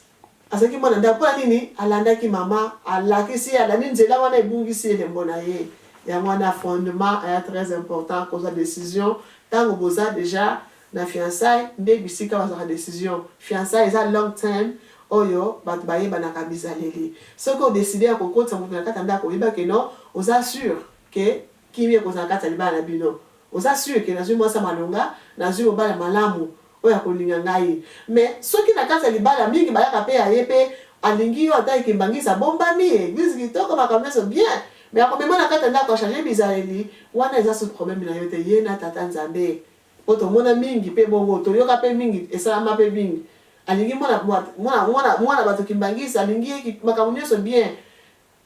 azalaki mwana ndaku pona nini alandaki maman alakisi ye alandi nzela wana ebungisi elembo na ye yango wana fondement aya très important kozwa decision tango boza dejà na fiançailles nde bisika bazwaka decision fiançailles eza long term oyo batu bayebanaka bizaleli soki o decide ya kokotisa mutu na kati ya ndaku yeba que non oza sur que kimia ekozala na kati ya libala na bino oza sur que nazwi mwasi ya malonga nazwi mobali ya malamu oyo akolinga ngai mais soki na kati ya libala mingi bayaka pe aye pe alingi yo ata ekimbangisi abombami eglise kitoko makambo nionso bien mais akomema na kati ya ndaku a changer bizaleli wana eza sous problème na yo te ye na tata nzambe po tomona mingi pe bongo toyoka pe mingi esalama pe mingi alingi mwana mwana mwana batu kimbangisi alingi ye makambo nionso bien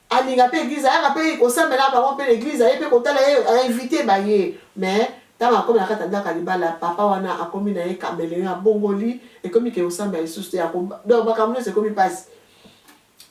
Alinga pe eglise ayaka pe kosambela na bango pe na eglise aye pe kotala ye a invite ba ye mais tango akomi na kati ya ndaku ya libala papa wana akomi na ye cameleon abongoli ekomi ke kosambela lisusu te ako donc makambo nionso ekomi pasi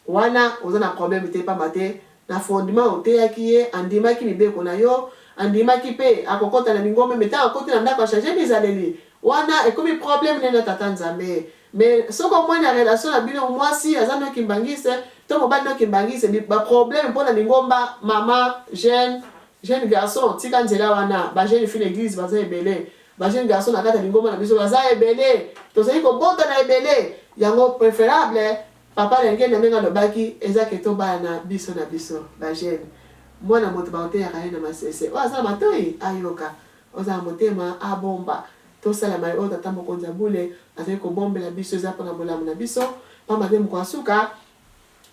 wana oza na problème te pamba te na fondement oteyaki ye andimaki mibeko na yo andimaki pe akokota na lingomba mais tango akoti na ndaku a changer bizaleli wana ekomi problème ne na tata Nzambe Mais soki omoni na relation na bino mwasi aza no kimbanguiste to mobali no kimbanguiste ba problème pona lingomba maman jeune jeune garçon tika nzela wana ba jeune fille na eglise baza ebele ba jeune garçon na kati ya lingomba na biso baza ebele tozali kobota na ebele yango preferable papa Lengenda ndenge alobaki eza ke tobalana biso na biso ba jeune mwana moto bakoteyaka ye na masese oyo aza na matoyi ayoka Ozala motema abomba. Tosala maye oyo Tata Mokonzi ya bule azali kobombela biso eza pona bolamu na biso, pamba te mokolo ya suka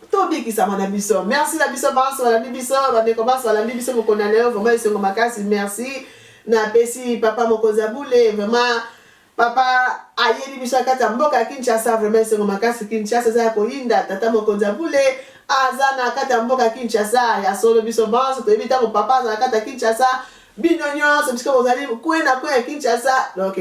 tobikisama na biso. Merci na biso banso balandi biso, bandeko banso balandi biso mokolo na lelo, vraiment esengo makasi, merci. Napesi papa mokonzi ya bule vraiment papa ayeli biso na kati ya mboka ya Kinshasa vraiment esengo makasi Kinshasa eza ya koyinda tata mokonzi ya bule aza na kati ya mboka ya Kinshasa ya solo biso banso toyebi ntango papa aza na kati ya Kinshasa bino nyonso bisika bozali coin na coin ya Kinshasa donc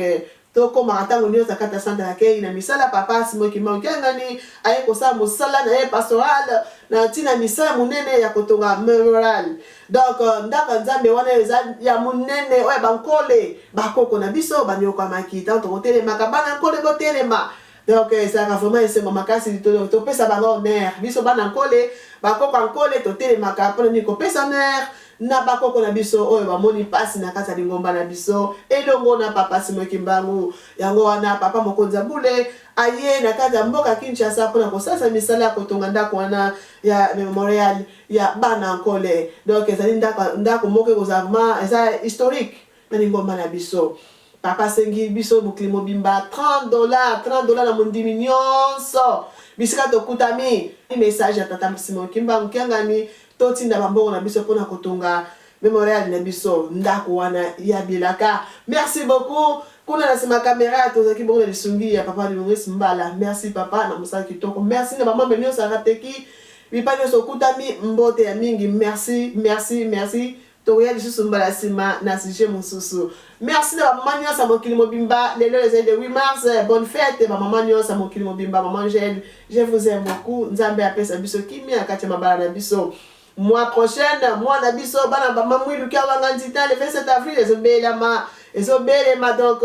Tokomaka ntango nyonso na kati ya centre d'accueil na misala. Papa Simon Kimbangu Kiangani aye kosala mosala na ye pastoral na ntina ya misala monene ya kotonga memorial. Donc ndako ya Nzambe wana eza ya monene oyo ya bankole, bakoko na biso banyokwamaki. Ntango tokotelemaka, bana nkole botelema. Donc ezalaka vraiment esengo makasi topesa bango honneur. Biso bana nkole, bakoko ya nkole totelemaka mpona nini kopesa honneur na bakoko na biso oyo bamoni mpasi na kati ya lingomba na biso elongo na Papa Simon Kimbangu. Yango wana Papa Mokonzi ya Bule aye na kati ya mboka Kinshasa mpona kosalisa misala ya kotonga ndako wana ya memorial ya bana Nkole. Donc ezali ndako, ndako moko ekozala vraiment eza historique na lingomba na biso. Papa asengi biso mokili mobimba 30 dollars, 30 dollars na mondimi nyonso bisika tokutami. Message ya Tata Simon Kimbangu Kiangani, totinda ba mbongo na biso pona kotonga memorial na biso, ndako wana ya bilaka. Merci beaucoup. Kuna na sima camera tozalaki bongo na lisungi ya Papa Maurice Mbala. Merci papa na mosala kitoko. Merci na ba membre nyonso ya Rateki bipai nyonso okutami, mbote ya mingi. Merci, merci, merci. Tokoya lisusu mbala sima na sujet mosusu. Merci na ba maman nionso ya mokili mobimba. Lelo ezali le 8 mars. Bonne fete ba maman nionso ya mokili mobimba. Maman Angèle, je vous aime beaucoup. Nzambe apesa biso kimia na kati ya mabala na biso. Mois prochaine, mois na biso bana ba maman Mwilu Kiawanga Nzita le 27 avril ezobelama, ezobelema donc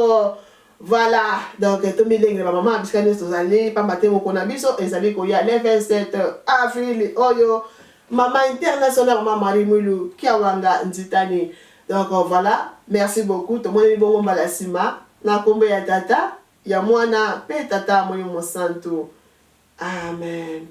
voilà, donc tomilengela ba maman bisika nionso tozali pamba te mokolo na biso ezali koya le 27 avril oyo. Maman international maman Marie Mwilu Kiawanga Nzitani donc voilà merci beaucoup tomonani bongo mbala sima na kombo ya tata ya muana pe tata molimo mosantu amen.